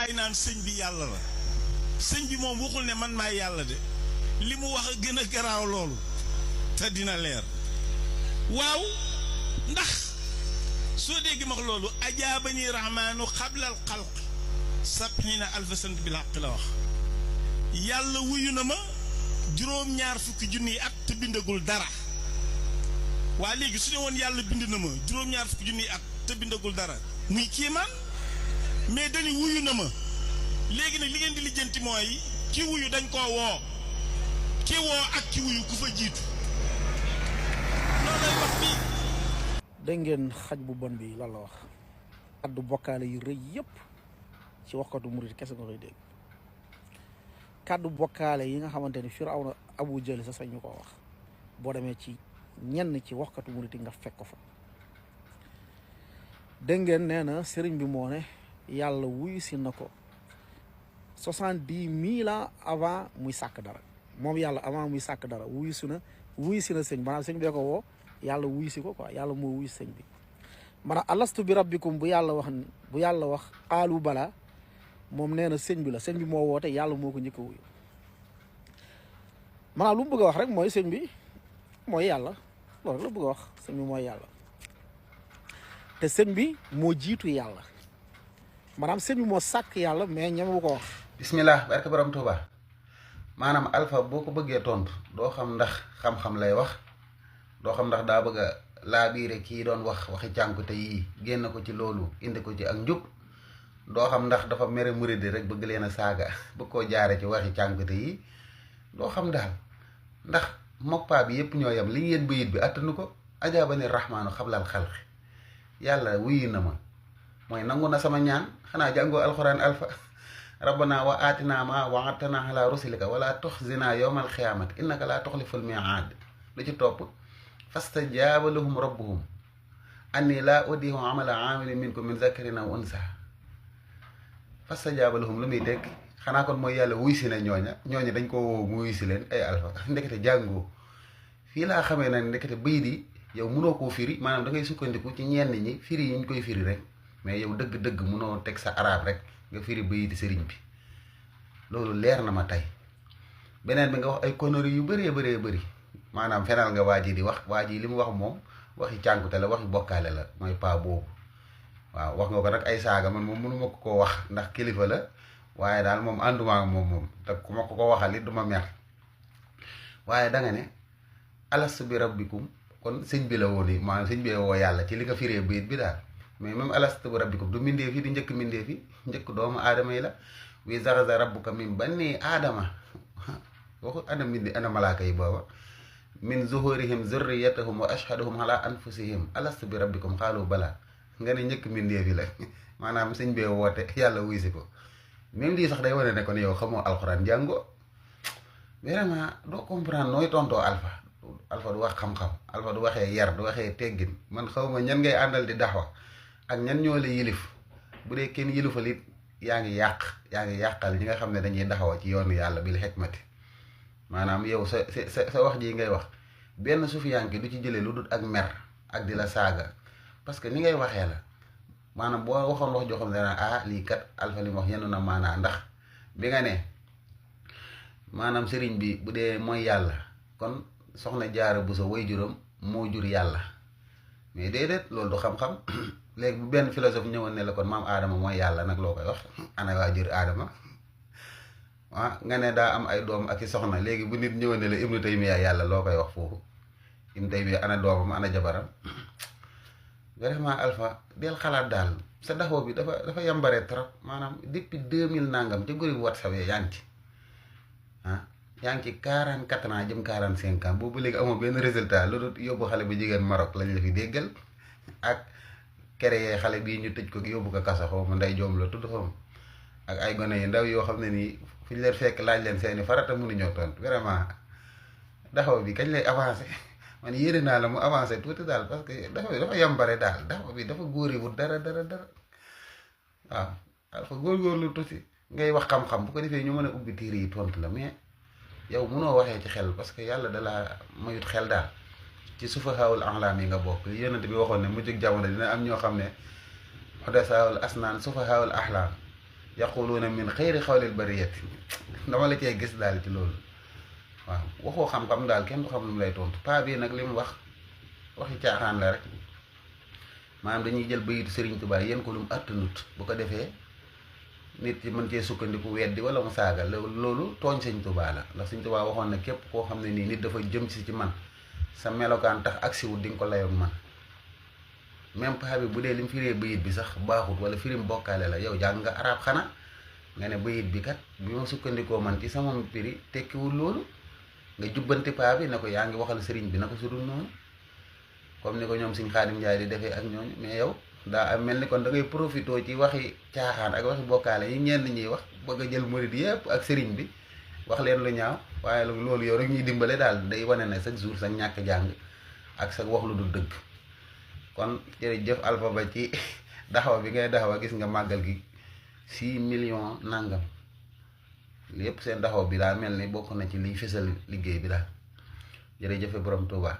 gaay naan sëñ bi yàlla la sëñ bi moom waxul ne man maay yàlla de li mu wax a gën a garaaw loolu te dina leer waaw ndax soo dégg ma loolu ajaabani rahmaanu xablal xalq sab'ina alfa sant bil haqq la wax yàlla wuyu na ma juróom-ñaar fukki junniy at te bindagul dara waa léegi su ne woon yàlla bind na ma juróom-ñaar fukki junniy at te bindagul dara muy kéemaan mais dañu wuyu na ma léegi nag li ngeen di lijjanti mooy ki wuyu dañ koo woo ki woo ak ki wuyu ku fa jiitu loolu lay wax bi dégg ngeen xaj bu bon bi lan la wax addu bokkaale yu rëy yëpp ci waxkatu murid kese nga koy dégg kàddu bokkaale yi nga xamante ni Firawna Abu Jahl sa sañ ñu ko wax boo demee ci ñenn ci waxkatu murid yi nga fekk ko fa dégg ngeen nee na sëriñ bi moo ne yàlla wuyu si na ko 70 000 ans avant muy sàkk dara moom yàlla avant muy sàkk dara wuyu si na sëñ maanaam sëñ bee ko woo yàlla wuyu si ko quoi yàlla moo wuyu sëñ bi maanaam alastu bi rabbikum bu yàlla wax aalu bala moom nee na sëñ bi la sëñ bi moo woote yàlla moo ko njëkk a wuyu maanaam lu mu bëgg a wax rek mooy sëñ bi mooy yàlla loolu la bëgg a wax sëñ bi mooy yàlla te sëñ bi moo jiitu yàlla maanaam sëñ bi moo sàkk yàlla mais ñeme bu ko wax. bismillah barke borom Tuuba maanaam alpha boo ko bëggee tontu doo xam ndax xam-xam lay wax doo xam ndax daa bëgg a laa biire kii doon waxi cànkute yii génn ko ci loolu indi ko ci ak njub doo xam ndax dafa mere muridi rek bëgg leen a saaga bëgg koo jaare ci waxi cànkute yi doo xam daal ndax mokpaa bi yëpp ñoo yem li ñu yéen bayit bi attanu ko ajaabani rahmaanu xablal xalqi yàlla wuyu na ma mooy nangu na sama ñaan xanaa jàngoo alxuraan alfa rabbana wa aatina ma wa'adtana ala rusulika wala tuxzina yawmal xiyaamati innaka laa tuxliful mi'aad lu ci topp fastajaaba lahum rabbuhum anni laa udii'u amala aamilin minkum min zakarin aw unsa fastajaaba lahum lu muy dégg xanaa kon mooy yàlla wuy si na ñooña dañ ko woo mu wuy si leen ay alfa ndekete jàngoo fii laa xamee nag ndekete bayit yi yow mënoo koo firi maanaam da ngay sukkandiku ci ñenn ñi firi yi ñu koy firi rek mais yow dëgg-dëgg mënoo teg sa arab rek nga firi bayiti sëriñ bi loolu leer na ma tey beneen bi nga wax ay conneries yu bëree bëri maanaam fenal nga waa ji di wax waa ji li mu wax moom waxi cànkute la waxi bokkaale la mooy paa boobu waaw wax nga ko nag ay saaga man moom mënuma ko koo wax ndax kilifa la waaye daal moom ànduma ak moom te ku ma ko waxal it du ma mer waaye da nga ne alastu bi rabbikum kon sëñ bi la woo nii maanaam sëñ bi la woo yàlla ci li nga firee bayit bi daal mais même alastu bi rabbikum du mindee fi di njëkk mindee fi njëkk doomu aadama yi la wi zaxaza rabbuka min bani aadama waxu ana mindi ana malaaka yi booba min zuhurihim zurriyatahum wa ashhadahum ala anfusihim alastu bi rabbikum xaalu bala nga ne njëkk mindee fi la maanaam sëñ bee woote yàlla wuy si ko même lii sax day wane ne kon yow xamoo alxuraan jàngo vraiment doo comprendre nooy tontoo alpha du wax xam-xam alpha du waxee yar du waxee teggin man xaw ma ñan ngay àndal di daxwa ak ñan ñoo la yilif bu dee kenn yilifal it yaa ngi yàqal ñi nga xam ne dañuy daxawa ci yoonu yàlla bil hikmati maanaam yow sa wax ji ngay wax benn sufiyanke du ci jëlee lu dul ak mer ak di la saaga parce que ni ngay waxee la maanaam boo waxoon wax joo xam ne lii kat alpha li mu wax yenn na maanaa ndax bi nga ne maanaam sëriñ bi bu dee mooy yàlla kon soxna Jaara Buso way juróom moo jur yàlla mais déedéet loolu du xam-xam léegi bu benn philosophe ñëwoon ne la kon maam aadama mooy yàlla nag loo koy wax ana waa jur aadama nga ne daa am ay doom ak i soxna léegi bu nit ñëwoon ne la Ibnu Taymiya yàlla loo koy wax foofu Ibnu Taymiya ana doomam ana jabaram vraiment alpha del xalaat daal sa daxoo bi dafa yambare trop maanaam depuis 2000 nangam ci groupe WhatsApp yaa ngi ci yaa ngi ci 44 ans jëm 45 ans boobu léegi amoo benn résultat lu dul yóbbu xale bu jigéen Maroc lañ la fi déggal ak créé xale bii ñu tëj ko yóbbu ko kaso xaw ma nday joom la tudd xaw ma ak ay gone yu ndaw yoo xam ne nii fu ñu leen fekk laaj leen seeni farata mënuñoo tontu vraiment daxaw bi kañ lay avancé man yéene naa la mu avancé tuuti daal parce que dafa yambare daal daxaw bi dafa góoriwul dara waaw dafa góorgóorlu tuuti ngay wax xam-xam bu ko defee ñu mën a ubbi tiir yi tontu la mais yow munoo waxee ci xel parce que yàlla dalaa mayut xel daal ci sufahaawul axlaam yi nga bokk li yonent bi waxoon ne mujjug jamono dina am ñoo xam ne xudasaawul asnaan sufahaawul axlaam yaquluuna min xayri xawlil bariyati dama la cee gis daal ci loolu waaw waxoo xam-xam daal kenn du xam lu mu lay tontu paa bii nag li mu waxi caaxaan la rek maanaam dañuy jël bayitu Sëriñ Tuubaa yéen ko lu mu attanut bu ko defee nit ci mën cee sukkandiku weddi wala mu saaga loolu tooñ Sëriñ Tuubaa la ndax Sëriñ Tuubaa waxoon na képp koo xam ne nii nit dafa jëm si ci man sa melokaan tax agsiwut di nga ko layoog man même paa bi bu dee li mu firee bayit bi sax baaxut wala firim bokkaale la yow jàng nga arab xanaa nga ne bayit bi kat bi ma sukkandikoo man ci sama firi tekkiwul loolu nga jubbanti paa bi ne ko yaa ngi waxal sëriñ bi na ko sudul noonu comme ni ko ñoom Sëriñ Xaadim Njaay di defee ak ñooñu mais yow daa am mel ni kon da ngay profité ci waxi caaxaan ak waxi bokkaale yi ñenn ñiy wax bëgg a jël murid yépp ak sëriñ bi wax leen lu ñaaw waaye loolu yow rek ñuy dimbale daal day wane ne chaque jour sa ñàkk jàng ak sa wax lu du dëgg kon jërëjëf Alpha Ba ci daxawa bi ngay daxawa gis nga màggal gi 6 millions nangam lépp seen daxaw bi daa mel ni bokk na ci liy fësal liggéey bi daal jërëjëfe borom Tuubaa